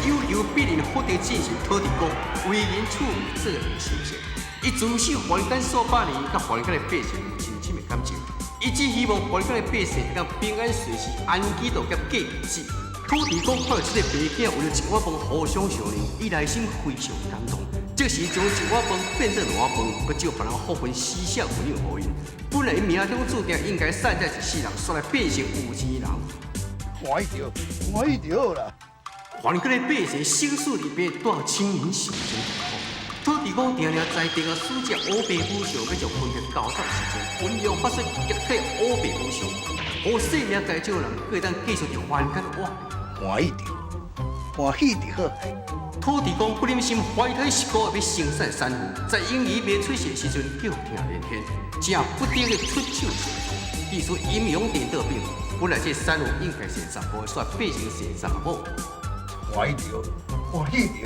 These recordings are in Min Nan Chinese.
有求必應福德正神土地公，為人處事做人心善。伊自細凡間數百年，佮凡間的百姓有深深的感情。伊只希望凡間的百姓會當平安順遂、安居樂業過日子。土地公看著這个白囝為著一碗飯互相相認，伊內心非常感動，即時將一碗飯變做兩碗飯，閣照別人福分施捨分享予𪜶。本來𪜶命中注定應該散在一世人，煞來變成有錢人。歡喜著，歡喜就好啦。凡間的百姓生死離別，帶清明心情痛苦。土地公定定裁定啊，使者烏白母像欲將分別交到時陣，運用法術擊退烏白母像，予性命該少人閣會當繼續佇凡間活。歡喜著，歡喜就好。土地公不忍心懷胎十個月欲生產產婦，在嬰兒未出世的時陣叫疼連天，正不得的出手相助，致使陰陽顛倒變。本來這產婦應該生查埔，煞變成生查某。歡喜著，歡喜著。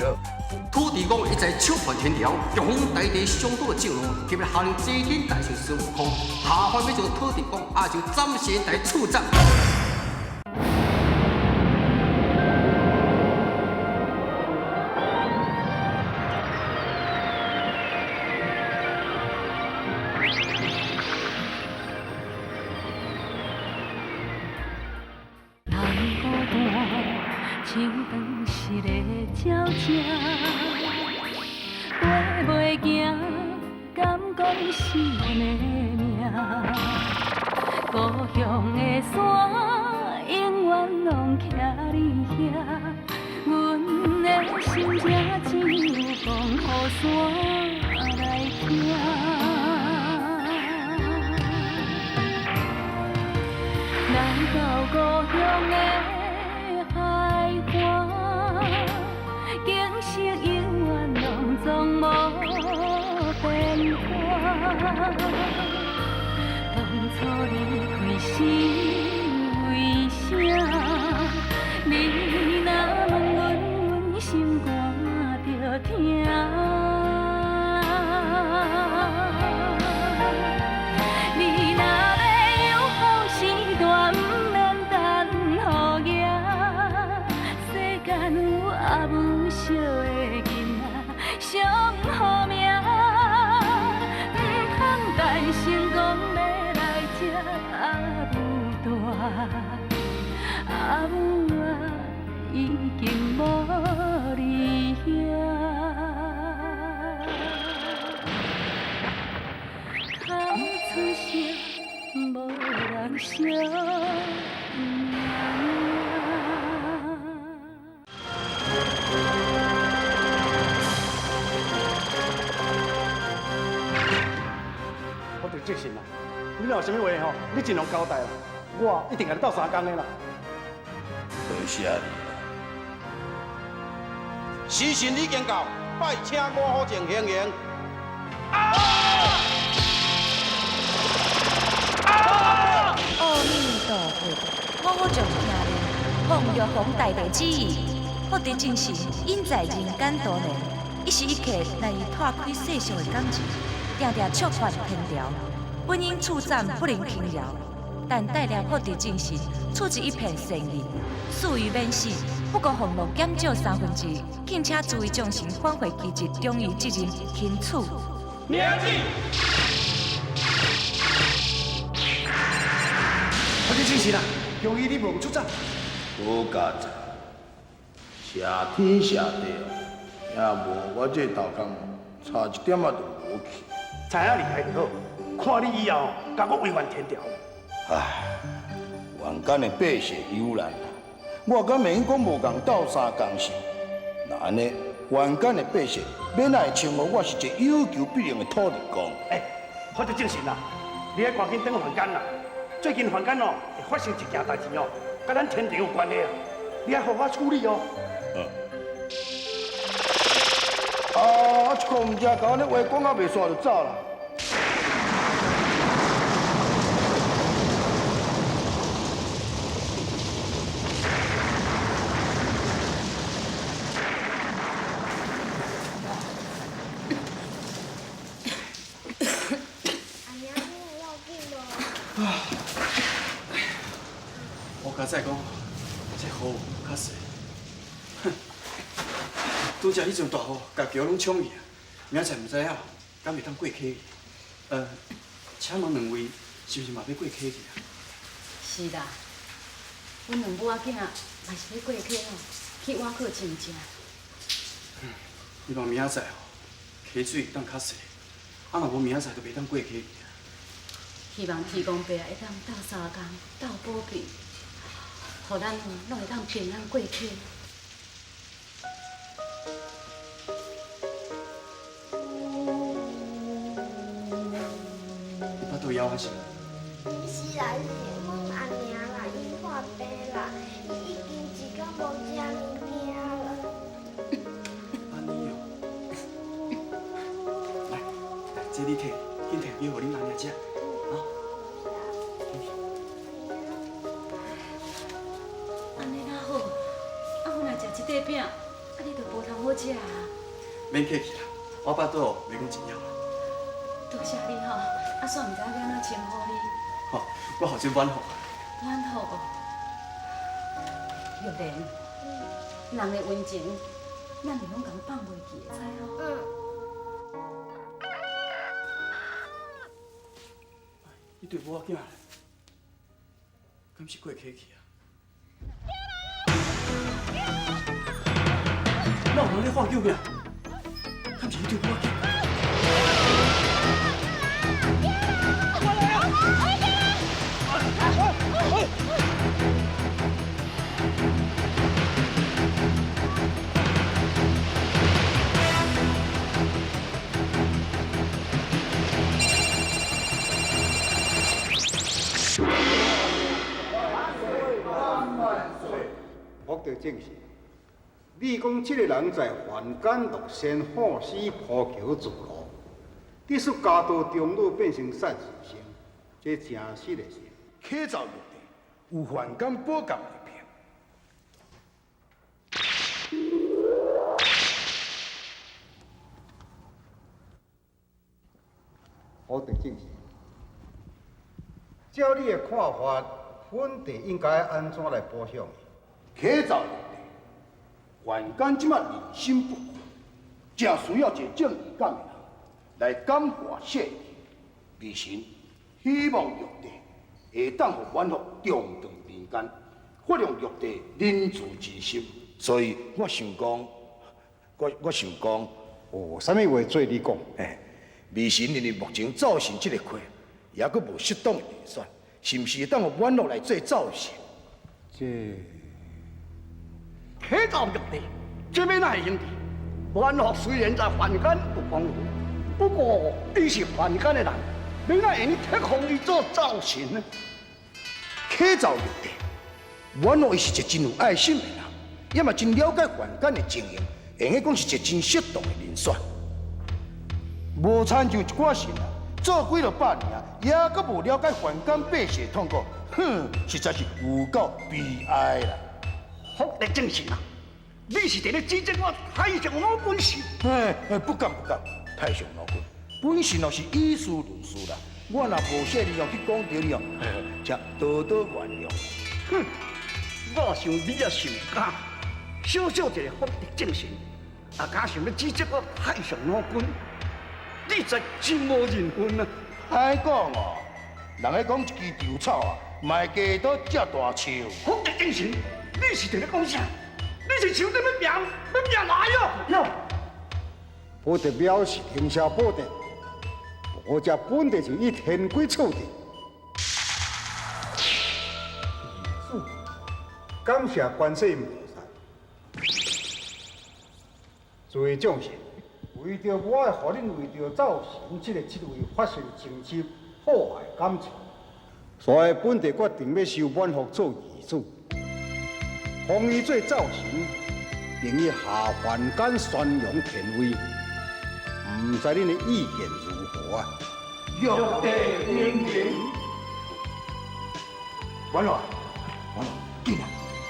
土地公一再觸犯天條，強風大地相當震怒，特別下令齊天大聖孫悟空下凡欲將土地公押上斬仙台處斬。人孤單，像斷失的鳥隻，飛袂行，敢講是阮的命。故鄉的山，永遠攏徛佇遐，阮的心情只有講予山來聽。來到故鄉的海岸，景色永遠攏總無變化。當初離開是為啥？你若問阮，阮心肝就疼。你若欲有好时代，毋免等雨行。世間有阿母惜的囡仔上好命，毋通等成功欲來接阿母大，阿母啊已經無佇遐。空出聲，無人惜命。我就正神啦，你若有啥物話吼，你盡量交代啦，我一定共你鬥相共的啦。多謝你啦。時辰已經到，拜請五虎將顯形。阿彌陀佛，五虎將聽令，奉玉皇大帝旨意，福德正神隱在人間多年，一時一刻難以脫開世俗的感情，定定觸犯天條，本應處斬不能輕饒。但帶領福德正神處置一片善意，賜予免死。不過俸祿減少2/3，敬請諸位眾神返回其職，忠於責任，行處。領旨。福德正神啊，恭喜你無出走。好佳哉，謝天謝地哦，也無我這頭殼差一點仔就無去。知影厲害就好，看你以後敢閣違反天條。唉，凡間的百姓有難啦，我敢袂用講無共鬥相共是？若按呢，凡間的百姓欲哪會稱呼我是一個有求必應的土地公？欸，福德正神啊，你愛趕緊轉凡間啦！最近凡間哦會發生一件代誌哦，佮咱天庭有關係啊，你愛好好處理哦。嗯。啊，這個毋知共阮話講甲袂煞就走啦。阿娘，你有要緊無？我較早講，這雨較細。哼，拄才彼阵大雨，共桥攏冲去啊！明仔载毋知影，敢会当过溪去？请问两位是毋是嘛欲过溪去啊？是啦，阮两母仔囝嘛是欲过溪吼，去倚靠亲戚。希望明仔载吼，溪水会当较细，啊若无明仔载就袂当过溪去。希望天公伯会当斗相共、斗保庇，予咱攏会当平安过溪。你腹肚枵还是？是啦，是阮阿娘啦，伊破病啦，伊已经一工无食物件啦。按呢哦，来，来，这你提，紧提去予恁阿娘食。按呢哪好，啊，阮若食一块饼，啊，你就无通好食啊。免客气啦，我腹肚袂讲真枵啦。多谢你吼，啊，煞毋知影欲按怎称呼你。吼，我号做满福。满福哦，玉莲，人的温情，咱是拢共放袂记的，知无？嗯。彼对母仔囝，敢是过溪去啊？哪有人咧喊救命？敢是彼对母仔囝？福德正神，你讲这个人在凡间乐善好施铺桥筑路，致使家道中落变成善事生，这真实的是。启奏玉帝，有凡间宝剑一片。福德正神，照你的看法，本帝应该按怎来补偿？启奏玉帝，凡间这马人心不古，正需要一个正义感的人来感化世人。微臣希望玉帝会当予满福重返人间，发扬玉帝仁慈之心。所以我想讲，我想讲，有啥物话做你讲？嘿，微臣认为目前灶神这个缺，犹阁无适当的人选，是毋是会当予满福来做灶神？这。启奏玉帝，这欲哪会用得？满福虽然在凡间有功劳，不过伊是凡间的人，欲哪会用提封伊做灶神呢？启奏玉帝，满福伊是一个真有爱心的人，也嘛真了解凡间的情形，会用讲是一个真适当的人选。无亲像一寡神啊，做几落百年啊，犹阁无了解凡间百姓的痛苦，哼，实在是有够悲哀啦！福德正神啊，你是伫咧指责我太上老君是？嘿，不敢不敢，太上老君，本身哦是以事论事啦，我若无说你哦去讲著你哦，请多多原谅。哼，我想你也是有假，小小一个福德正神，也敢想欲指责我太上老君，你实在真无人份啊！歹讲哦，人咧讲一支稻草啊，嘛会加倒这大树。福德正神。你是伫咧讲啥？你是想欲拼，欲拼来哦！哟，宝德庙是灵霄宝殿，无遮本地就以天规处置。感谢观世音菩萨，诸位众神，为著我爱予恁为著灶神这个职位发生情深厚爱感情，所以本帝决定欲收满福做义子。封伊做灶神，并伊下凡间宣扬天威，毋知恁的意见如何啊？玉帝明明，满福，满福，紧啊，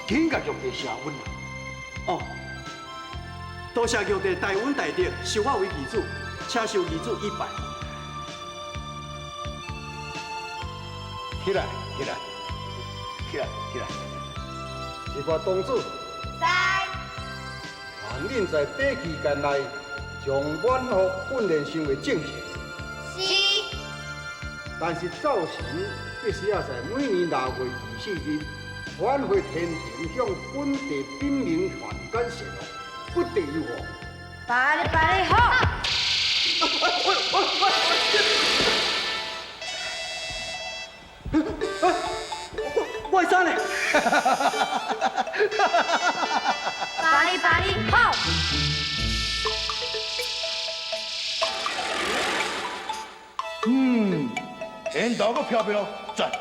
紧共玉帝谢恩啊！哦，多谢玉帝大恩大德，收我为义子，请受义子一拜。起来，起来，起来，起来！一个同志，在。愿你恁在短期间内将满福训练成为正神。是。但是灶神必须要在每年6月24日返回天庭，向本地禀明凡间善恶，不得有误。巴哩巴哩好。我会啥呢？巴哩巴哩好。嗯，烟头阁飘飘咯，赞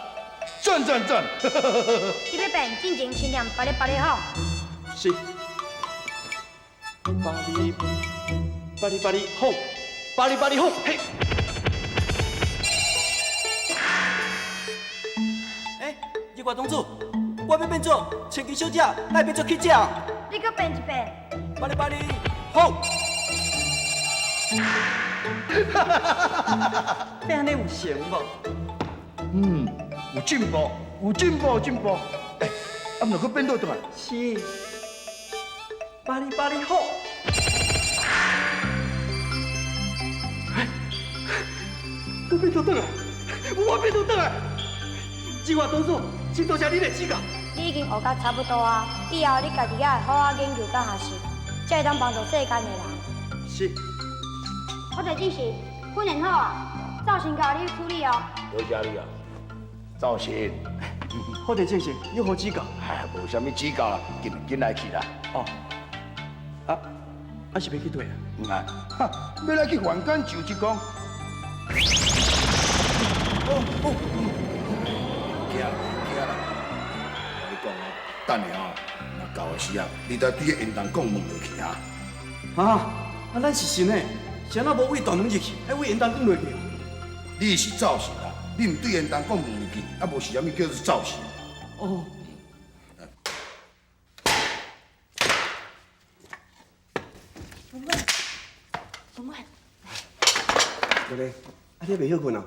赞赞赞！你欲变进前先念巴哩巴哩好。是。巴哩巴哩巴哩好，巴哩巴哩好，嘿。欸，日华公主，我欲变做千金小姐，哪会变做乞者？你阁变一遍。巴哩巴哩好。变按呢有成无？嗯，有进步，有进步，有进步。欸，啊，毋著阁变倒转来？是。巴哩巴哩好。我变倒转来，我变倒转来。日华公主，真多谢你的指教。你已经学甲差不多啊，以后你家己爱好好研究佮学习，才会当帮助世间的人。是。我就进行训练好啊，灶神交你处理哦。多谢你啊，灶神。好的，进行，有何指教？哎，无啥物指教啦，紧紧来去啦。哦。啊，啊是欲去佗啊？毋啊，哈，欲来去凡间受一讲。哦哦，惊惊啦！我跟你讲哦，等下哦，若到的时啊，你得对个烟筒讲问落去啊。啊，啊，咱是神的，是按怎无对大门入去，爱对烟筒讲落去？你是灶神啊，你毋对烟筒讲问入去，啊，无是啥物叫做灶神？哦。文文，文文。玉玲，啊，你犹未歇困啊？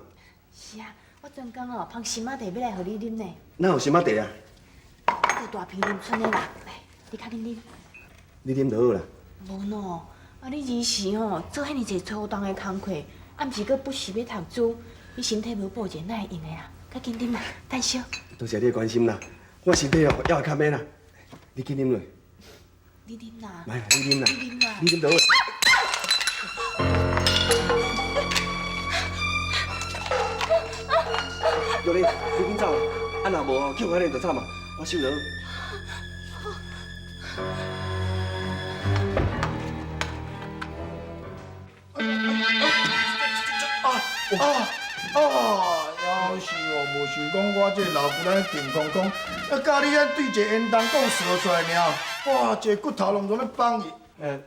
是啊，我专工哦，捧心仔茶欲来予你啉呢。哪有心仔茶啊？在大坪林村的啦，来，你较紧啉。你啉就好啦。无喏，啊你儿时吼做遐尔济粗重的工课，暗时阁补习欲读书，你身体无保健，哪会用的啊？较紧啉啦，等烧。多谢你的关心啦，我身体哦犹会较免啦。你紧啉落。你啉啦。来，你啉啦。你啉啦。你啉就好。玉玲，你紧走啦！啊，若无吼，叫我安呢就惨啊！我收落。啊啊啊！夭寿哦，无想讲我这老骨力定空空，啊，教你按对一个烟筒讲踅出来尔，哇，一个骨头拢总咧放去。啊！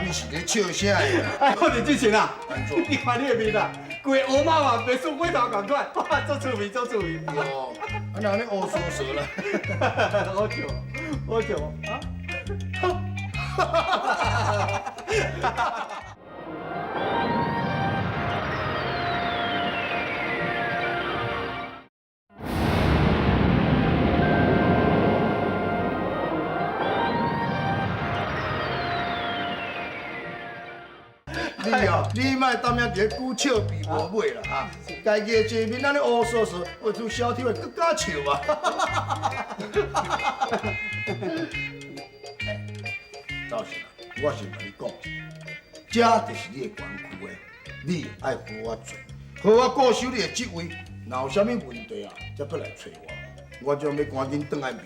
你是咧笑啥呀？哎，我伫之前啊，你看你的面啊，规个乌麻麻，白素火头仝款，哇，足趣味，足趣味。哦，啊，那按呢乌踅踅啦？好笑，好笑啊！你哦，你莫当遐伫咧久笑比无尾啦哈！家己的这面按呢乌踅踅，画出小丑会阁加笑啊！灶神啊，我先共你讲，这就是你的权区的，你爱好好做，好好固守你的职位。若有啥物问题啊，才阁来揣我。我将欲赶紧转来庙。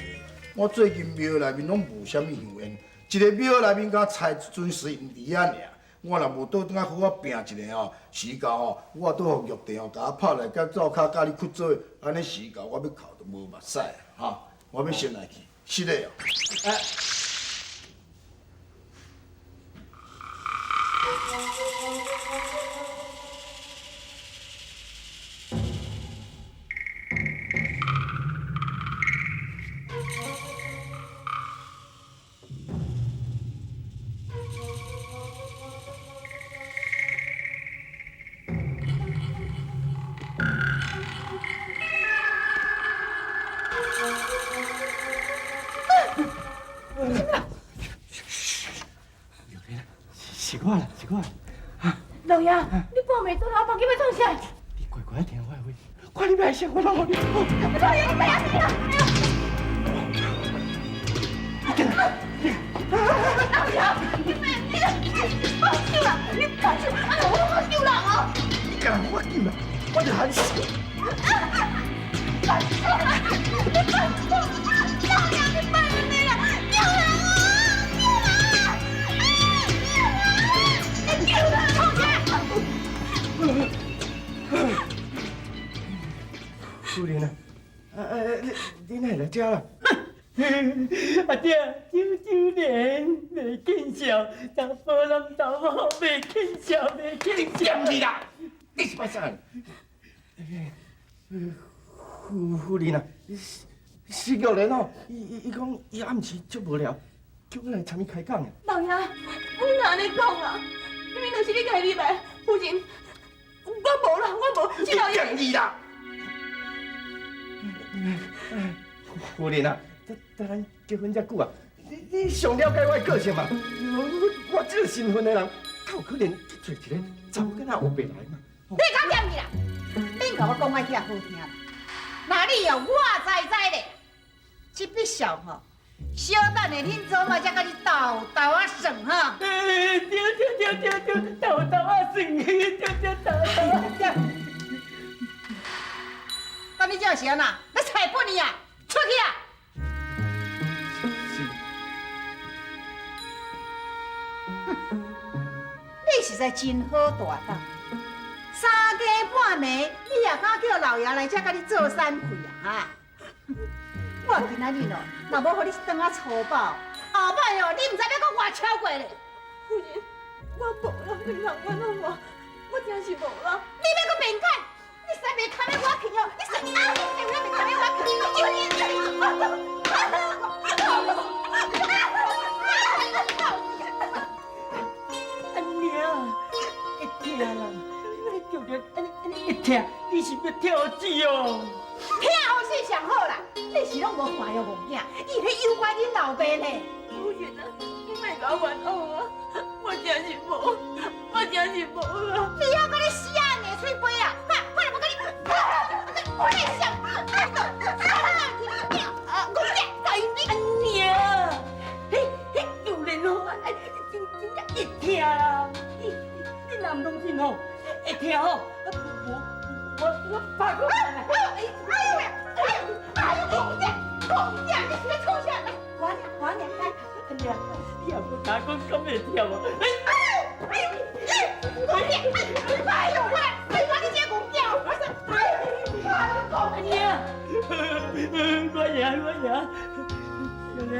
我最近庙内面拢无啥物香烟，一个庙内面敢采一尊水毋伫遐尔。我若无倒转来好好拼一下吼，时到吼，我拄予玉帝吼，共我拍来，佮灶跤佮你屈做，按呢时到我欲哭都无目屎啊！哈，我欲先来去，失礼哦。哎。是我啦，是我。老爷，你半暝倒来我房间欲创啥？你乖乖听我的话，看你欲来啥，我拢予你。老爷，你别安呢啦！老爷，你别你放手啦！你放手，哎呦，我我救人哦！你敢我救啦？我就喊死。放手啦！你放手！老爷，你别按呢啦！救人哦！救人！啊！救人！你救人！创啥？夫人啊，你哪会来遮啦？阿爹，周周莲袂见笑，查甫人查某袂见笑，袂见笑。你啦，你是欲啥？夫人啊，是玉莲哦，伊讲伊暗时足无聊，叫我来参伊开讲。老爷，你哪按呢讲啊？明明就是你家己来，夫人，我无啦，我无，这老爷。你啦！夫人啊，在咱结婚遮久啊，你上了解我的个性嘛？我这个身份的人，哪有可能去找一个查某囡仔乌白来嘛？你讲点去啦？免共我讲爱遐好听啦。那你哦，我知知咧，这笔笑吼，小等下恁祖妈才佮你斗斗仔算哈。对对对对对，斗斗仔算，对对斗斗仔算。那你这是按怎？你菜本伊啊，出去啊！是。你实在真好大胆，三更半暝，你也敢叫老爷来遮佮你做三气啊？哈！我今仔日哦，若无予你转啊粗暴，后摆哦，你毋知欲阁偌超过咧。夫人，我无啦，你毋通冤枉我，我真是无啦。你欲阁辩解？你实袂堪得我去哦！你实啊，你实袂堪得我去！阿娘，会疼啦！你叫着按呢按呢会疼，你是欲跳水哦？疼予死上好啦！你是拢无看予戆囝，伊咧诱拐恁老爸呢。夫人啊，你莫共我冤枉啊！我真是无，我真是无啊！你犹阁咧死啊硬喙皮啊！哈，我若无共你，我来想，啊，戆囝，阿娘，彼玉莲哦，哎，真真正会疼啦！你若毋相信吼，会疼吼，我拍过来。哎呦喂，哎呦，哎呦，戆囝，戆囝，你是咧创啥？来，我念，我念，来。阿娘，你也无打讲敢会疼啊？哎呦，哎呦，戆囝，哎呦喂，哎呦，你这戆囝，我说，哎呦，阿娘，我赢，我赢，玉莲，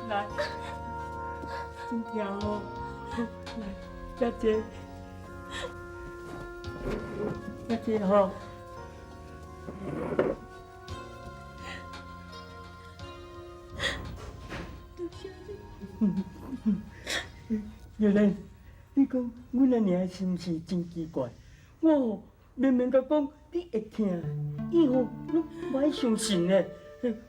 来，真疼哦，来，遮坐，遮坐吼。玉莲，你讲阮阿娘是毋是真奇怪？我明明共讲你会疼，伊吼拢无爱相信呢。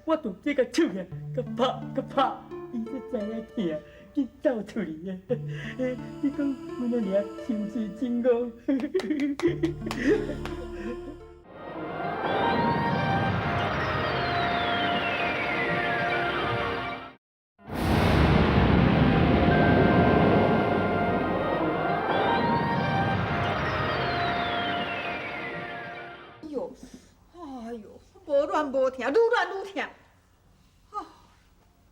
我就这个手起，共拍共拍，伊才知影疼，紧走出去的。你讲阮阿娘是毋是真戆？无软无疼，愈软愈疼。哦，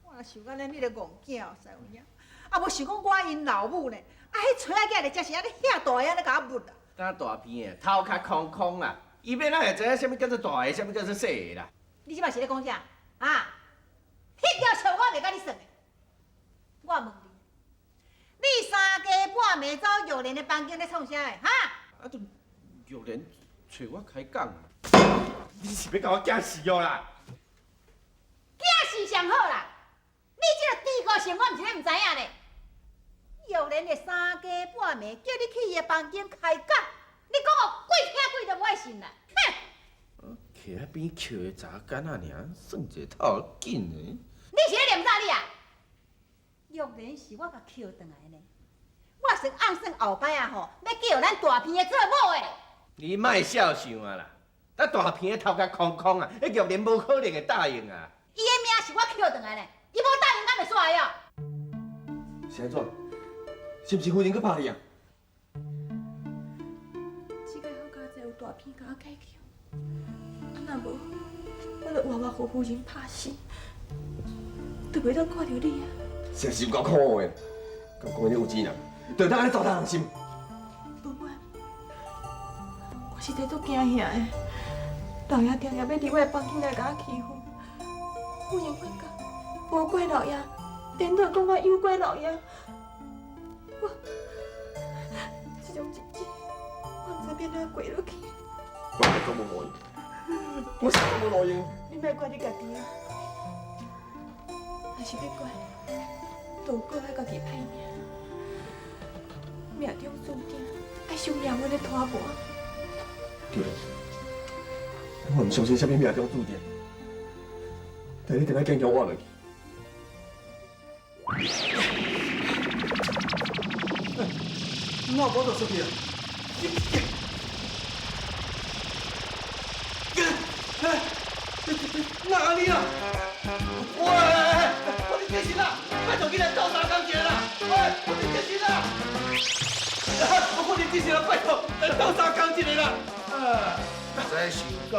我若想按呢，你个戆囝实有影，啊无想讲我𪜶老母呢，啊，彼锤仔囝咧，才是按呢遐大个按呢共我捂啊。敢大片的，头壳空空啊！伊欲哪会知影啥物叫做大个，啥物叫做细个啦？你这摆是咧讲啥？啊？彼条数我袂佮你算的。我问你，你三更半暝走玉莲的房间咧创啥的？哈？啊，就玉莲揣我开讲。你是欲共我惊死哦啦？惊死上好啦！你这个猪个性，我毋是咧毋知影咧。玉莲的三更半暝叫你去伊的房间开讲，你讲哦，鬼听鬼都无爱信啦！哼！徛彼边笑的查囡仔尔，算一个透紧的。你是咧念啥你啊？玉莲是我共捡转来的呢，我算暗算后摆啊吼，欲叫咱大鼻的做某的。你莫痟想啊啦，咱大鼻的头壳空空啊，彼玉莲无可能会答应啊。伊的命是我捡转来呢，伊无答应，敢会煞会哦？是按怎？是毋是夫人阁拍你啊？这个好佳哉有大鼻共我解救，啊若无，我就活活予夫人拍死，就袂当看著你啊！真是有够可恶的，敢讲你有钱人，就会当按呢糟蹋人心。文婉，我实在足惊吓的，老爷定定欲伫我的房间内共我欺负，夫人发觉，无怪老爷，颠倒讲我诱拐老爷，我这种日子，我毋知欲按怎过落去。我讲无路用，我实在无路用。你莫怪你家己啊，若是欲怪，就有搁爱家己歹命，命中注定爱受命运的拖磨。对，我毋相信啥物命中注定，但你一定爱坚强活落去。我无就出去啊！哪里啊？喂，我伫精神啦！拜托起来斗相共一下啦！喂，我伫精神啦！我伫精神啦！拜托来斗相共一下啦！实在是有够。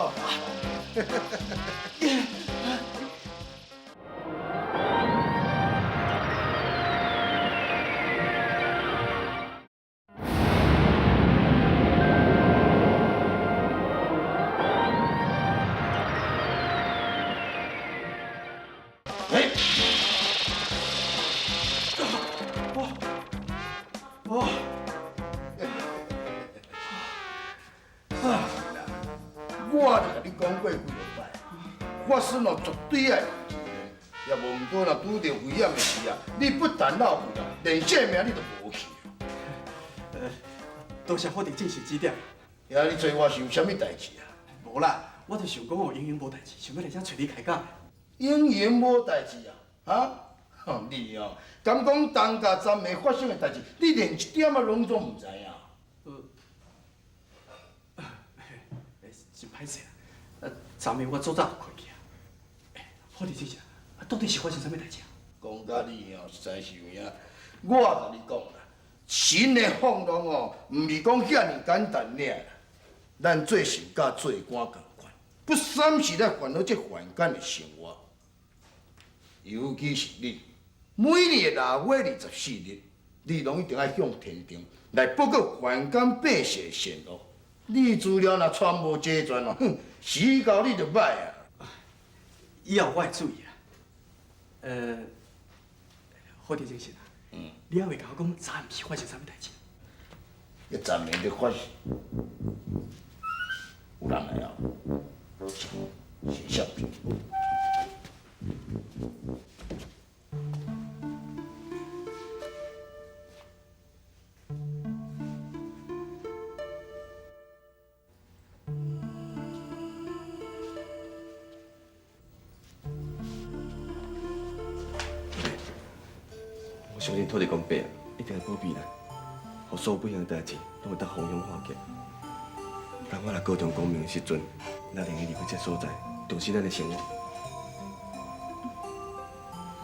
我就共你讲过几落摆，发生哦绝对爱认真，也无毋过若拄著危险的事啊，你不但落费啊，连性命你都无去。多谢虎弟正式指点。呀，你找我是有啥物代志啊？无啦，我就想讲哦，闲闲无代志，想欲来遮揣你开讲。闲闲无代志啊？哈？你哦，敢讲当家昨暝发生的代志，你连一点仔拢总毋知影？真歹势啊！昨暝我早早就困去啊。虎弟先生，啊，到底是发生啥物代志啊？讲甲你哦，实在是有影。我共你讲啦，神的放浪哦，毋是讲遐尔简单尔啦。咱做神佮做官仝款，不三是咧烦恼这凡间的生活。尤其是你，每年的6月24日，你拢一定爱向天庭来报告凡间百姓的善恶。你资料若传无齐全哦，哼，死到你就歹啊！以后我会注意啊。虎弟先生啊，你犹未共我讲昨暗时发生啥物代志？伊昨暝就发生，有人来啊？是啥？我相信土地公伯一定会保庇咱，予所有不幸的代志拢会当逢凶化吉。当我来高中光明的时阵，咱会离开这所在，重新咱的生活。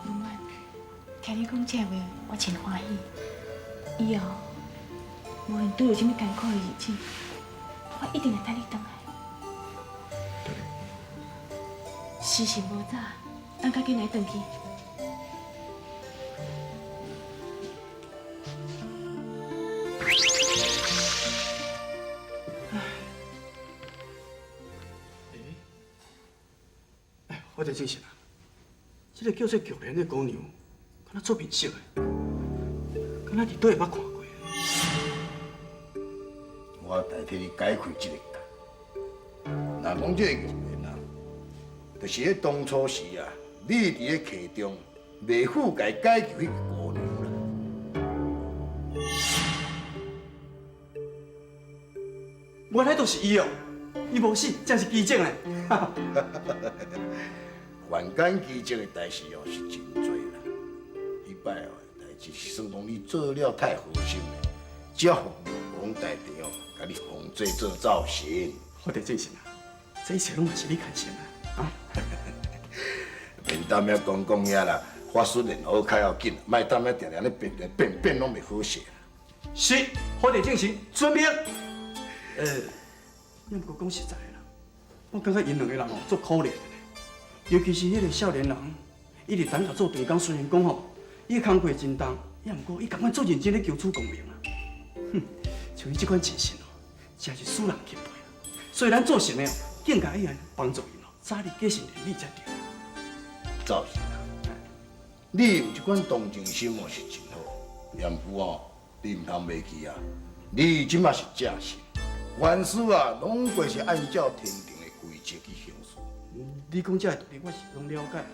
文婉，听你讲这话，我真欢喜。以后无论拄著啥物艰苦的日子，我一定会等你转来。时辰无早，咱赶紧来转去。我就精神啊！这个叫做玉莲的姑娘，敢若足面熟的，敢若伫佗会捌看过。我代替你解开这个结。若讲这个玉莲啊，就是咧当初时啊，你伫咧客中袂赴共解救彼个姑娘啦。原来就是伊哦，伊无死，真是奇迹咧！凡间奇迹的代志哦，是真济啦。彼摆哦，代志志是算讲你做了太好心的，才予玉皇大帝哦，共你封做做灶神。我得正神啊，这一切拢嘛是你牵成啊！啊，免踮遐讲讲遐啦，法术练好较要紧，莫踮遐定定咧变变变拢袂好势。是，好地正神，遵命。也毋过讲实在的啦，我感觉𪜶两个人哦，足可怜的，尤其是彼个少年人，伊伫等下做长工，虽然讲吼，伊的工课真重，也毋过伊甘愿足认真咧求取功名啊。哼，像伊这款精神哦，真是使人钦佩啊。所以咱做神的哦，更加爱帮助𪜶哦，早日继承连理才对。灶神啊，你有这款同情心哦，是真好。也毋过哦，你毋通袂记啊，你这马是正神，凡事啊，拢过是按照天庭的规则去行事。你讲这个道理，我是拢了解。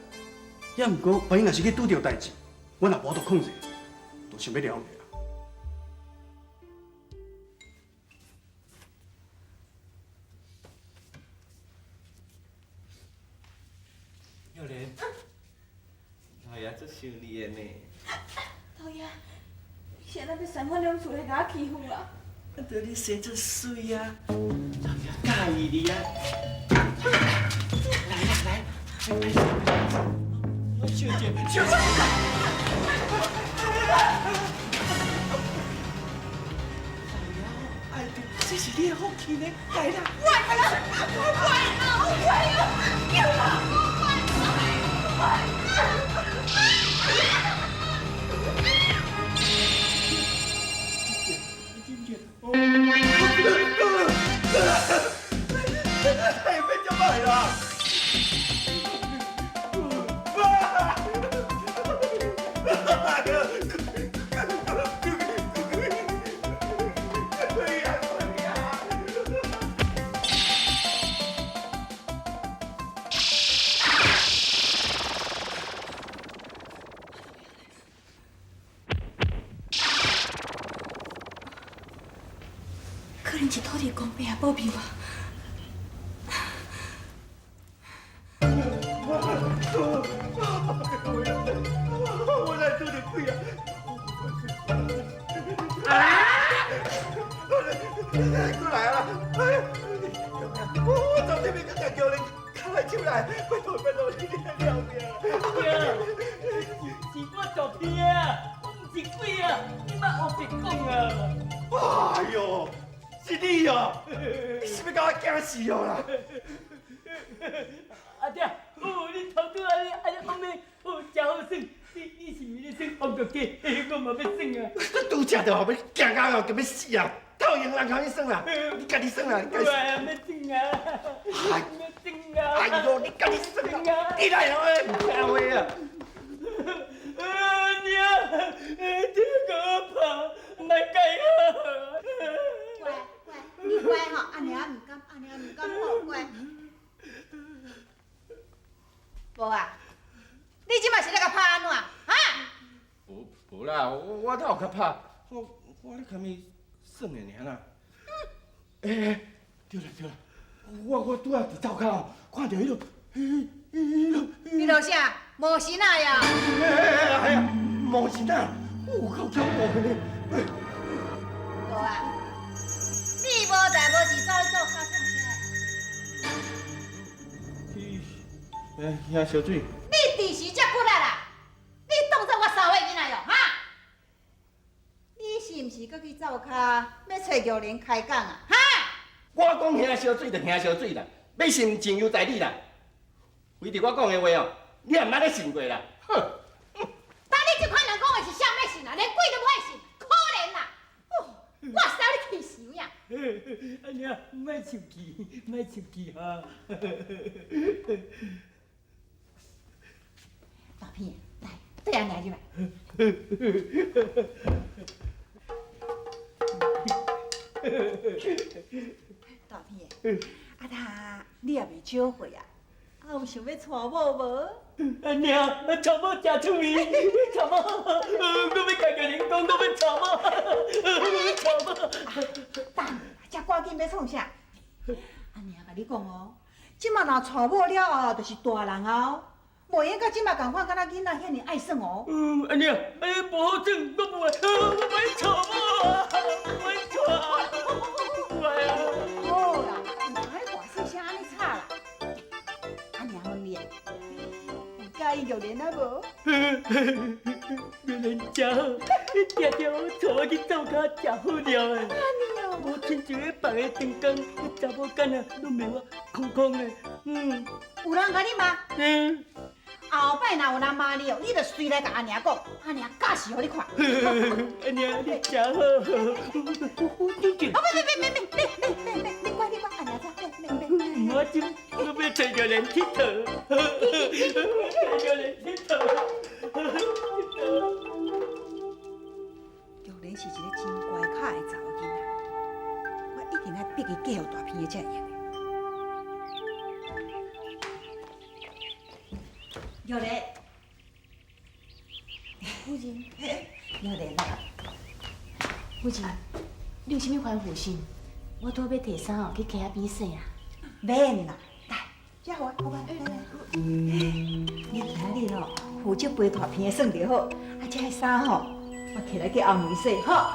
也毋过，万一若是去拄著代志，我若无法度控制，就想欲了去啊。玉莲，老爷足想你的呢。老爷，你是按怎欲三番两次来共我欺负啊？啊，著你生足媠啊，老爷佮意你啊。来啦来，我小姐，小姐。老爷爱你，这是你的福气呢，来啦。我爱啦，我爱啦，我爱啦，救我！我爱。太变这歹啦！可能是土地公伯啊保庇我。我来拄著鬼啊！过来啊！我昨天要去叫人牵来手来，拜托拜托，你来了命！是我作骗啊，我毋是鬼啊，你莫乌白讲啊！哎呦，是你哦！你是欲共我惊死哦啦！阿爹，哦，你头拄仔按呢讲咩？哦，真好耍！你是毋是咧耍恶作剧？我嘛欲耍啊！拄才就予惊到哦，就欲死啊！讨厌人共你耍啦，你家己耍啦，你家己。我欲耍啊！欲耍啊！哎呦，你家己耍啊！你来哦，毋听话啊！啊娘，这个我拍，莫介好。乖乖，你乖吼，阿娘毋敢，阿娘毋敢好乖。无啊，你这马是咧共拍按怎？哈？无啦，我哪有共拍？我咧共伊耍的尔啦。欸，对啦对啦，我拄仔伫灶跤吼，看著彼落，彼落。彼落啥？魔神仔呀？哎呀，魔神仔，有够恐怖的呢！无啊，你无代无志走去灶跤创啥？去，兄烧水。你伫时遮骨力啦！你当作我三岁囡仔哟，哈？你是毋是阁去灶跤欲揣玉莲开讲啊？哈？我讲兄烧水就兄烧水啦，欲信情由在你啦。非得我讲的话哦，你也毋捌咧信过啦。哼！当你这款人讲的是啥欲信啊？连鬼都无爱信，可怜啦！哦，我使你气死有影。阿娘，莫生气，莫生气哈。大片，来，对阿娘入来。大片，啊他，你也袂少岁啊，啊有想欲娶某无？阿娘，娶某诚趣味，娶某，我欲共玉莲讲，我欲娶某，娶某。等下，遮赶紧欲创啥？阿娘共你讲哦，这马若娶某了后，就是大人啊，袂用到这马仝款，敢若囡仔遐尔爱耍哦。嗯，按呢啊，哎，无好耍，我无爱，我无爱娶某啊，无爱娶，无爱啊。好啦，毋通咧大细声按呢吵啦。阿娘问你，有佮意玉莲啊无？玉莲真好，你定定带我去灶跤食好料的。无亲像彼别个长工，彼查某囡仔拢骂我空空的。嗯。有人共你骂？嗯。后摆若有人骂你哦，你就随来共阿娘讲，阿娘教示予你看。阿娘，你真好。哦，免免免免免免免免，你乖你乖，阿娘知，免免免。我真，我欲揣玉莲𨑨迌，揣玉莲𨑨迌。玉莲是一个真乖巧的查某囡仔，我一定爱逼伊嫁予大鼻的才会用的。玉莲，夫人，玉莲啊，夫人，你有啥物吩咐信？我拄欲提衫哦，去溪仔边洗啊。免啦，来，这予我，我来，来。你今仔日吼负责陪大鼻的耍就好，啊，这个衫吼，我提来叫阿梅洗，吼。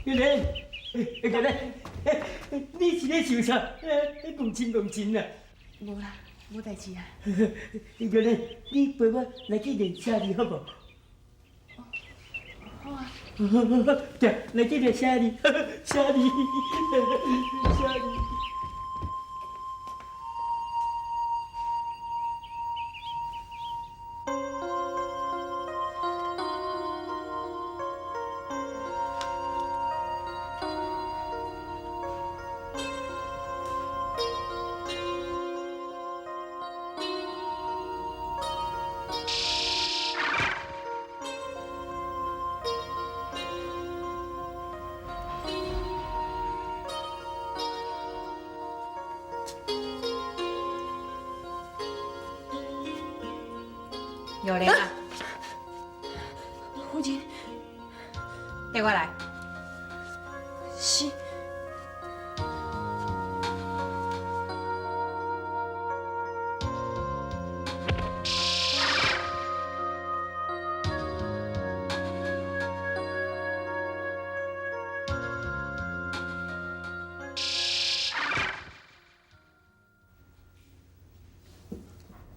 玉莲，玉莲，你是咧想啥？戆真戆真啊！无啦，无代志啊。玉莲，你陪我来去练写字好无？好啊。对，来去练写字，写字，写字。玉莲啊，夫人，缀我来。是。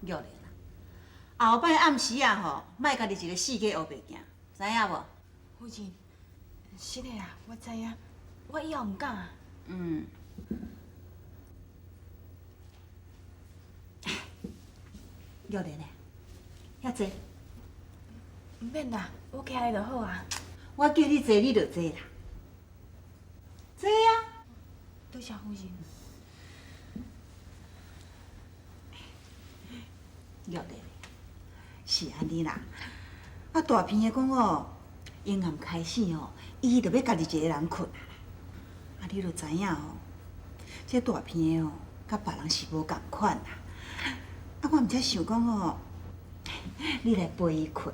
玉莲啊，后摆暗时啊吼，莫家己一个四界乌白行，知影无？夫人，是的啦，我知影，我以后毋敢啊。嗯。玉莲啊，遐坐。毋免啦，我徛咧就好啊。我叫你坐，你就坐啦。坐啊！多谢夫人。玉莲，是按呢啦。啊，大鼻的讲哦，阴暗开始哦，伊就欲家己一个人睏啊。啊，你就知影哦，这大鼻的哦，佮别人是无仝款啦。啊，我毋才想讲哦，你来陪伊睏，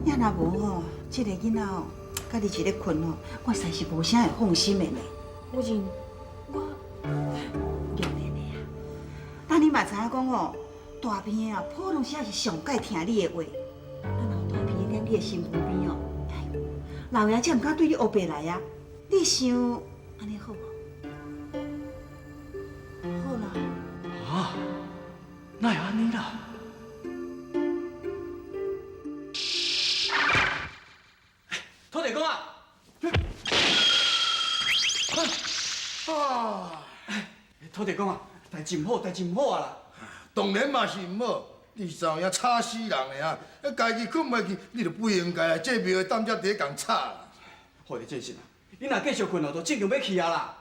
也若无吼，这个囡仔哦，家己一个睏哦，我实在是无啥会放心的呢。夫人，我玉莲的啊，但你嘛知影讲哦。大鼻的啊，普通时仔是上盖听你的话。啊，若大鼻的踮你的身躯边哦，哎呦，老爷才毋敢对你乌白来啊。你想按呢好无？好啦。啊，哪会按呢啦？土地公啊！啊！土地公啊，代志毋好，代志毋好啊啦！当然嘛是毋好，你是知影吵死人的啊！家己睏袂去，你就不应该来这庙的担遮伫咧共吵啦。好你真神啊！你若继续睏哦，就正经欲去啊啦！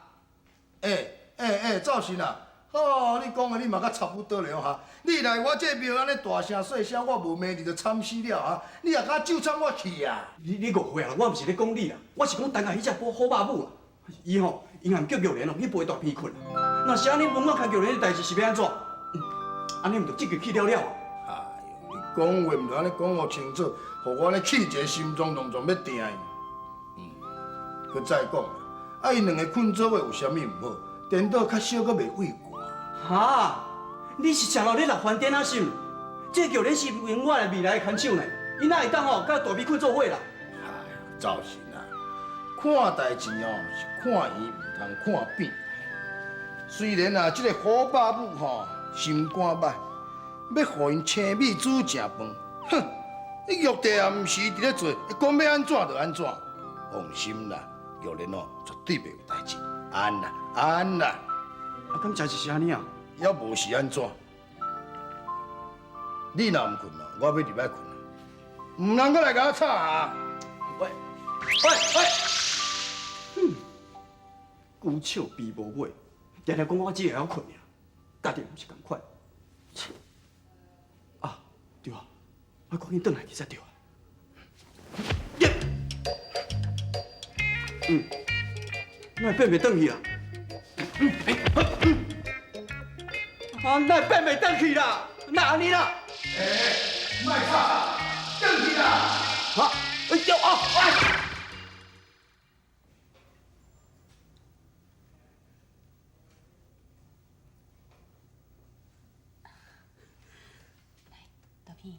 欸，灶神啊，哦，你讲的你嘛阁差不多了哈。你来我这庙按呢大声细声，我无骂你就惨死了啊！你也敢咒惨我去啊？你误会啊！我毋是咧讲你啦，我是讲等下彼只虎虎爸母啊。伊吼，伊含叫玉莲哦去陪大鼻睏。若是按呢，问我牵玉莲的代志是欲按怎？按呢毋就这个气了了啊！哎哟，你讲话毋著按呢讲予清楚，予我按呢气一个心脏拢总欲定去。阁再讲啦，啊，𪜶两个睏做伙有啥物毋好？颠倒较少阁袂畏寒。哈？你是食落咧六番颠仔是毋？这玉莲是用我的未来的牵手呢，伊哪会当吼佮大鼻睏做伙啦？哎呦，赵神啊，看代志哦是看圆，毋通看扁。虽然啊，这个虎爸母吼心肝歹，欲予𪜶青米煮食饭，哼！你玉帝也毋是伫咧做，讲欲按怎就按怎。放心啦，玉莲哦绝对袂有代志，安啦安啦。啊，敢真是按呢啊？犹无是按怎？你若毋睏哦，我欲入来睏啊！毋通阁来共我吵啊！喂喂喂！哼，牛笑鳖无尾，定定讲我只会晓睏尔，家己毋是仝款。切！啊，对啊，我赶紧转来去才对啊。哪会变袂转去啊？啊，哪会变袂转去啦？哪按呢啦？欸，莫吵，转去啦！啊，哎呦啊！哎！来，大片，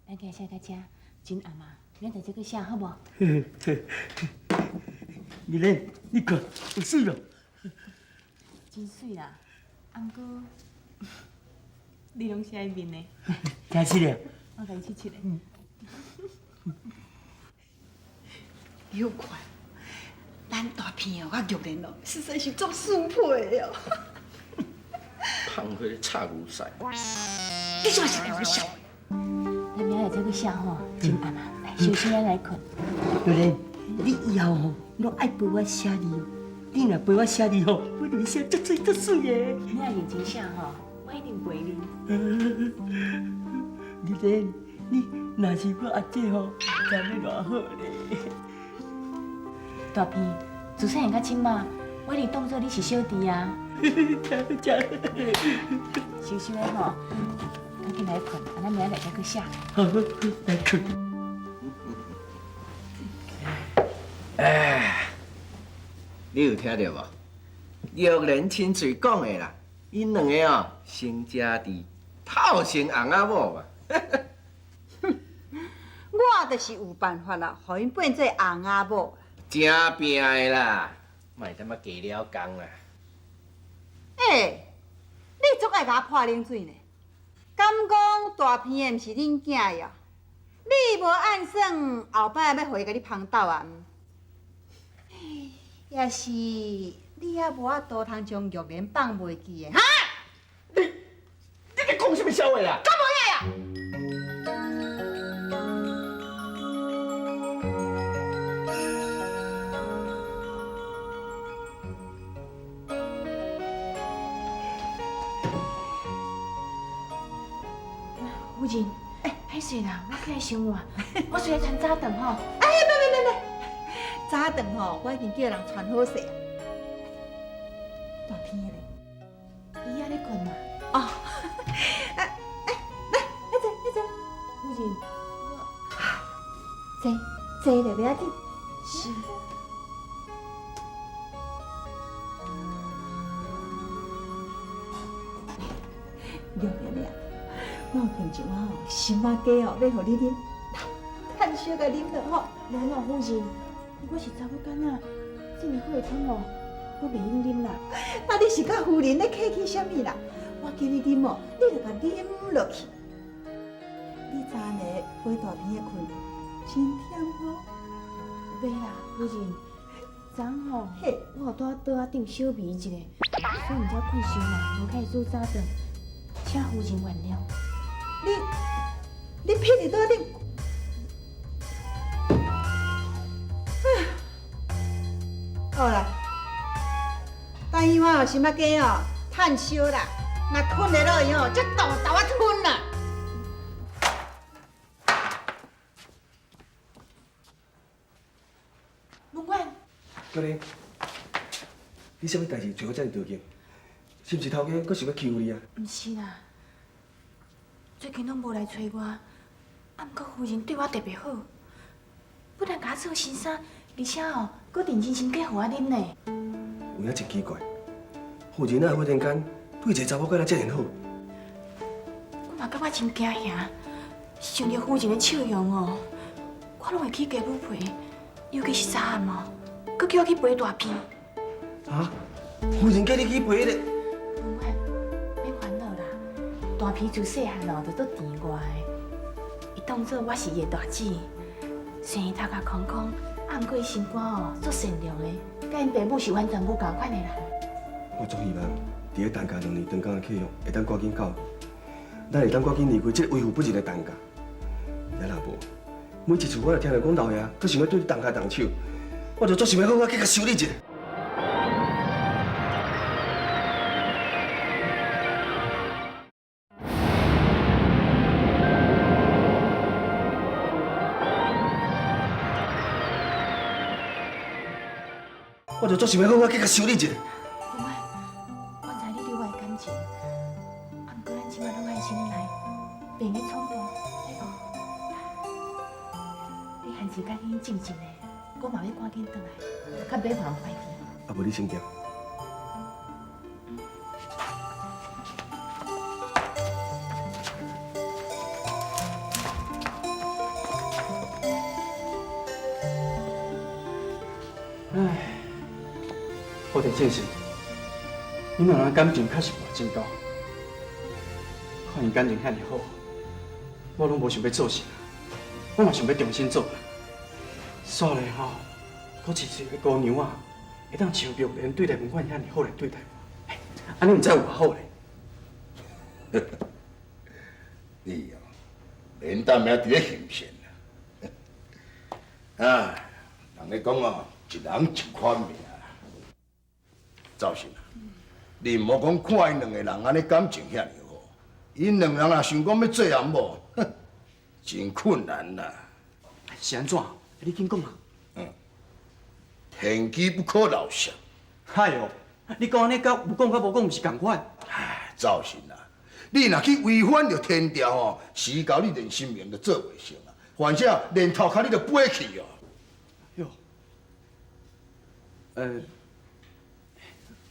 咱今日写到这，真暗啊，咱就这阁写好无？玉莲，你看有媠无？真媠啦，啊，毋过你拢写彼面的。真是了。我共伊试试咧。你有看，咱大片哦，佮玉莲哦，实在是足相配的哦。胖伙插牛屎。你怎是共我笑？咱明仔载再阁写吼，真暗啊，来休息咱来睏。玉莲，你以后吼，拢爱陪我写字哦。你若陪我写字吼，我就会写足媠足媠的。你若认真写吼，我一定陪你。玉莲，你若是我阿姐吼，敢欲偌好咧。大片，自细汉到这马，我一直当作你是小弟啊。收收的吼，赶紧来睏，啊，咱明仔载再阁写。好，来睏。哎，你有听著无？玉莲亲嘴讲的啦，𪜶两个哦，先食猪，斗成翁仔某嘛。我就是有办法啦，予𪜶变做翁仔某。真拼的啦，莫踮仔加了工啦。欸，你足爱共我泼冷水呢？敢讲大片的毋是恁囝呀？你无按算后摆欲予伊共你捧斗啊？也是你犹无法度通将玉莲放袂记的，哈？你咧讲啥物笑话啦？敢无遐呀？夫人，欸，歹势啦，我起来伤晚，我随来传早顿吼。哎，免免免免，早顿吼，我已经叫人传好势啊。大片咧，伊犹咧睏啊。哦，哎哎，来，来坐，来坐。夫人，我坐坐咧，袂要紧。是。玉莲啊，我有炖一碗哦心仔鸡哦，欲予你啉，趁烧共啉落吼。无啦，夫人，我是查某囡仔，这么好的汤哦，我袂用啉啦。啊，你是佮夫人咧客气啥物啦？我叫你啉哦，你就共啉落去。你昨暝陪大片仔睏，真忝哦。袂啦，夫人，昨昏吼，我有拄仔桌仔顶小眠一下，所以毋知睏伤晚，无起来煮早顿，请夫人原谅。你屁伫桌顶？好啦，等彼碗心仔鸡哦，炭烧啦，若吞会落去吼，才豆豆仔吞啦。文远，教练，你啥物代志找我遮尔着急？是毋是头家阁想欲欺负你啊？毋是啦，最近拢无来揣我，啊，毋过夫人对我特别好，不但共我做新衫，而且哦，阁认真心计予我啉呢。有影真奇怪，夫人哪会忽然间对一个查某囡仔遮尔好？我嘛感觉真惊吓，想著夫人的笑容哦，我拢会起鸡母皮，尤其是昨暗哦，阁叫我去陪大便。啊？夫人叫你去陪彼个？文远，免烦恼啦，大皮自细汉哦就足甜我的，伊当做我是伊的大姊，虽然头壳空空，啊，毋过伊心肝哦足善良的，佮𪜶爸母是完全无仝款的啦。我足希望伫咧陈家两年长工的契约会当赶紧到，咱会当赶紧离开这个为富不仁的陈家。也若无，每一次我若听著讲老爷阁想欲对你动跤动手，我就足想欲好好去共修理一下。我就足想欲好好去共修理一下。文远，我知你对我的感情，啊，毋过咱这马拢爱忍耐，袂用冲动，对无？你闲时赶紧静静的，我嘛欲赶紧转来，较免予人怀疑。啊，无你先行。唉，好地正是，恁两人感情确实无真够。看𪜶感情遐尔好，我拢无想欲做神，我嘛想欲重新做人。煞咧吼，阁饲一个姑娘啊，会当像玉莲对待文远遐尔好来对待我，按呢毋知有偌好咧。你哦，连当命伫咧行善啦。啊，人咧讲哦，一人一款命。赵信啊，你毋好讲看𪜶两个人按呢感情遐尔好，𪜶两人若想讲欲做翁某，哼，真困难啦。是按怎？你紧讲啊。嗯，天机不可漏泄。哎哟，你讲按呢，佮有讲佮无讲毋是仝款？唉，赵信啊，你若去违反著天条吼，时到你连神明都做袂成啊，反正连头壳你都飞去哦。哟，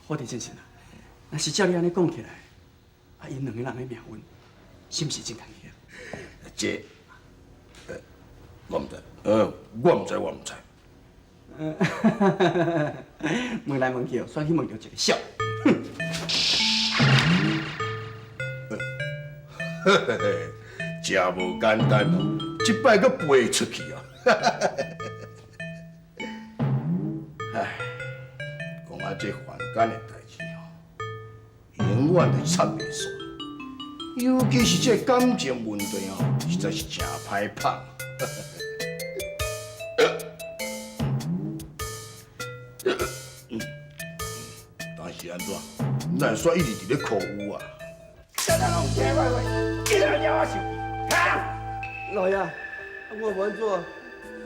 好地先生啊，若是照你按呢讲起来，啊，𪜶两个人的命运，是毋是真艰苦？这，我毋知，我毋知，我毋知。问来问去哦，煞去问著一个痟。嘿嘿嘿，真无简单哦，这摆阁飞出去哦。唉，讲啊，这凡间的代志哦，永远都插袂煞，尤其是这感情问题哦，实在是真歹拍。但是按怎，咱煞一直伫咧苦有啊。啥人拢毋听我话，今日惹我生气，哈！老爷，我无按怎，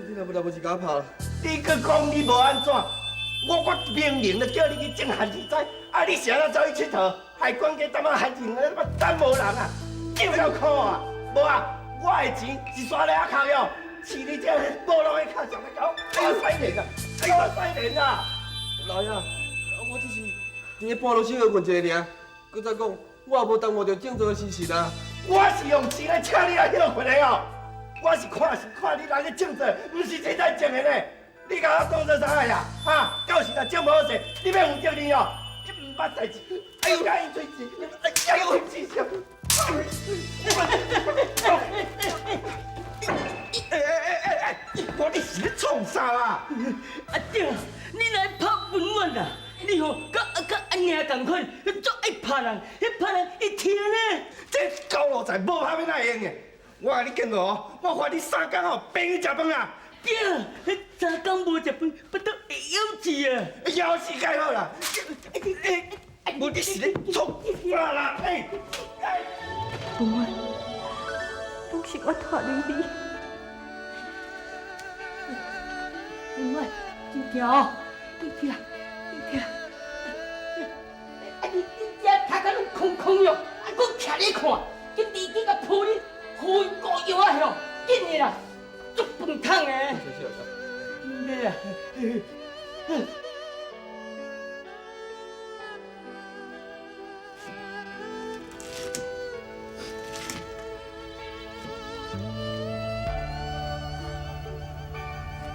你若无来无是共我拍啦？你阁讲你无按怎？我明明就叫你去种番薯仔，啊你是按怎走去𨑨迌？害管家担仔番薯，等无人啊，救够苦啊！无啊，我的钱是刷咧仔空哟，饲你这无路的脚上来搞，我使练啊，我使练啊！老爷，我只是伫咧半路小可睏一下尔，阁再讲，我也无耽误著种作的时辰啊。我是用钱来请你来歇睏的哦，我是看是看你来咧种作，毋是凊彩种的呢。你共我当做啥呀？哈，到时若种无好势，你欲负责任哦。你毋捌代志，哎呦，甲伊吹钱，哎呦，真是。哎哎哎哎哎！我你是咧创啥啦？阿长，你来拍文远啊？你吼佮阿娘仝款，足爱拍人，彼拍人会疼呢。这狗奴才无拍欲哪会用的？我共你警告哦，我罚你三工吼，变去食饭啊！对，三工无食饭，腹肚会枵死啊！枵死较好啦！无你是咧创啥啦？哎哎！文远，拢是我拖累你。文远，真惊哦！你起来，你起来。啊你你这头壳拢空空哟，啊，阁徛咧看，紧离紧共抱你，扶高药啊吼，紧的啦，足饭桶的。咩啊？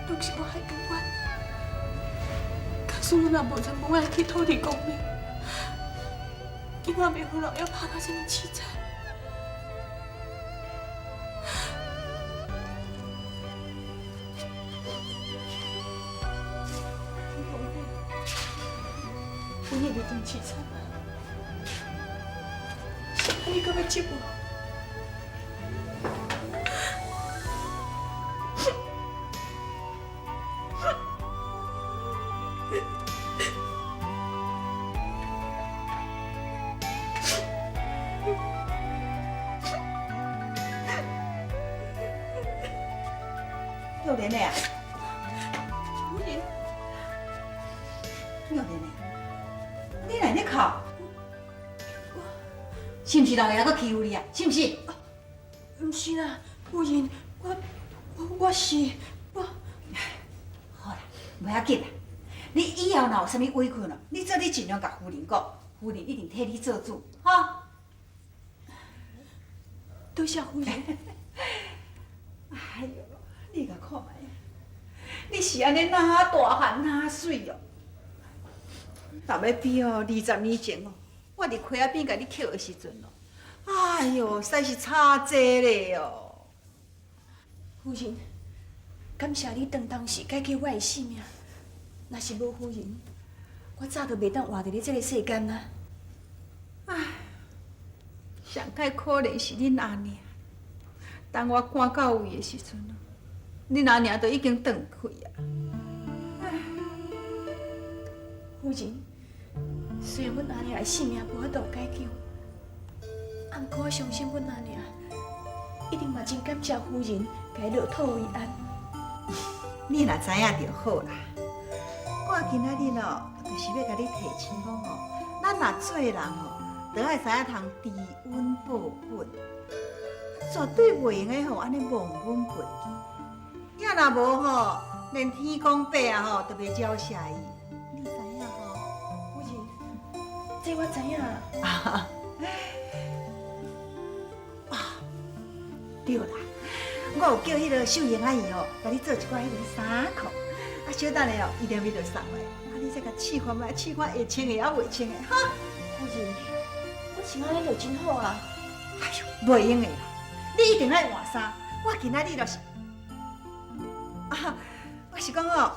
拢是我害文远，假使我若无将文远去土地公庙，伊嘛袂予老爷拍甲这么凄惨。我已经真凄惨啊，是按呢阁欲责我？玉莲的啊，夫人，玉莲的，你哪咧哭？是毋是老爷阁欺负你啊？是毋是？毋是啦，夫人，我是我。好啦，袂要紧啦。你以后若有啥物委屈咯，你做你尽量共夫人讲，夫人一定替你做主，哈。多谢夫人。哎哟，你共看觅，你是按呢哪大汉哪媠哦。若欲比哦，20年前哦，我伫溪仔边共你捡的时阵哦，哎哟，实在是差济咧哦。夫人，感谢你当当时解救我的性命。若是无夫人，我早就袂当活伫咧这个世间啊！唉，上盖可怜是恁阿娘。当我赶到位的时阵，恁阿娘都已经断气啊！唉，夫人，虽然阮阿娘的性命无法度解救，啊，毋过我相信阮阿娘一定嘛真感谢夫人，共伊落土为安。你若知影就好啦。我今仔日哦，就是欲共你提醒讲哦，咱若做人哦，就爱知影通知恩报恩，绝对袂用得吼按呢忘恩负义。也若无吼，连天公伯啊吼都袂鸟谢伊。你知影吼？夫人，这我知影。啊，对啦，我有叫彼个秀英阿姨吼，共你做一寡彼个衫裤。啊，小等下哦，伊踮彼就送来，啊，你再共试看觅，试看会穿的啊袂穿的，哈。夫人，我穿按呢就真好啊。哎哟，袂用的啦，你一定爱换衫。我今仔日就是，啊，我是讲哦，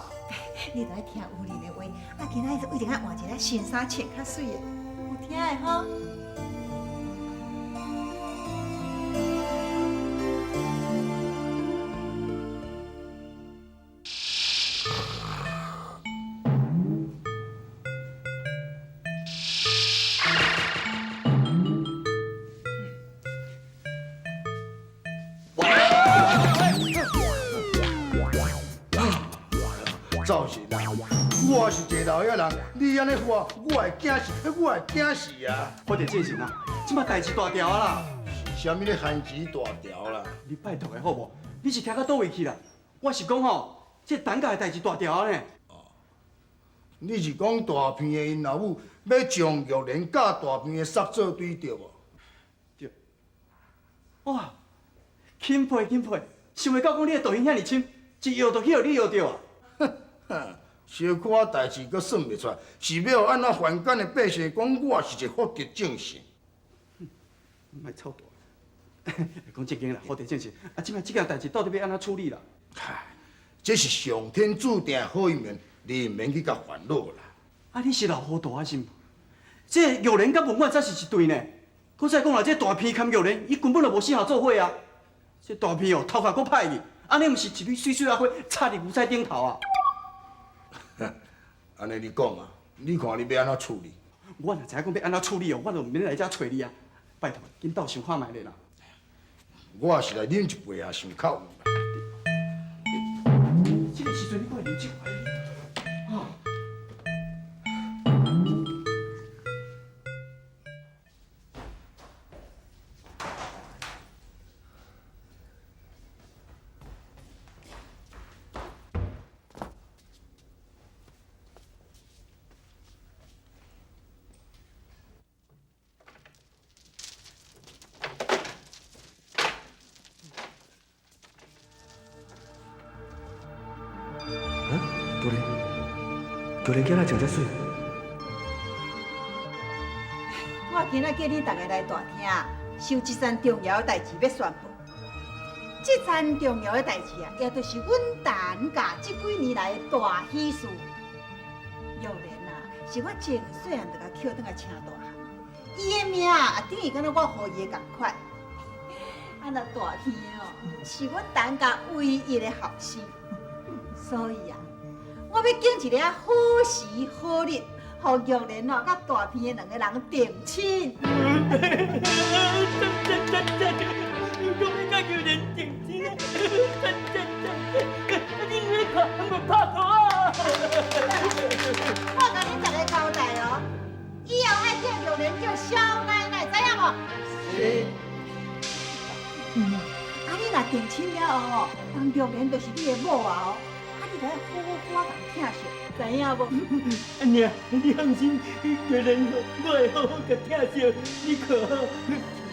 你著爱听夫人的话，啊，今仔日就一定爱换一个新衫穿较媠的，有听的吼？赵神啊，我是一个老爷人，你按呢话，我会惊死，我会惊死啊！福德正神啊，这摆代志大条啊啦！是啥物咧番薯大条啦？你拜托的好无？你是听到佗位去啦？我是讲吼，这陈家的代志大条啊呢。哦，你是讲大片的𪜶老母欲将玉莲佮大片的叔做对对无？对。哇，钦佩钦佩，想袂到讲你的道行遐尔深，一药就去予你药著啊！小可仔代志阁算袂出来，是欲按怎凡间的百姓讲我是一个福德正神？莫操蛋！讲正经啦，福德正神，啊，这摆这件代志到底欲按怎处理啦？唉，这是上天注定的好姻缘，你毋免去共烦恼啦。啊，你是老糊涂啊是毋？这玉莲佮文婉才是一对呢。阁再讲啦，这大片含玉莲，伊根本就无适合做伙啊。这大片哦，头壳阁歹去，按呢毋是一蕊媠媠仔花插伫牛仔顶头啊？按呢你讲啊，你看你欲按怎处理？我若知影讲欲按怎处理哦，我就毋免来遮揣你啊。拜托，緊鬥想看覓咧啦。我也是來啉一杯啊，想較有啦。這个時陣你閣會啉酒？啊？玉莲，玉莲今日穿遮媠。我今仔叫恁大家来大厅，是有一件重要的代志欲宣布。这件重要的代志啊，也就是阮陈家这几年来的大喜事。玉莲啊，是我从细汉就共捡转来请大汉，伊的命啊，等于敢若我予伊的仝款。啊，那大天哦，是阮陈家唯一的后生，所以啊，我欲拣一个好时好日，予玉莲哦，佮大片的两个人订亲。讲欲佮玉莲订亲，你咧看，无拍拖啊？我共恁逐个交代哦，以后爱叫玉莲叫小奶奶，知影无？是。啊，你若订亲了后哦，当玉莲就是你的某啊哦，啊，你著爱好好共疼惜，知影无？阿娘，你放心，玉莲，我會好好共疼惜，你看，玉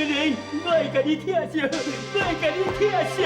蓮，我會共你疼惜，我會共你疼惜。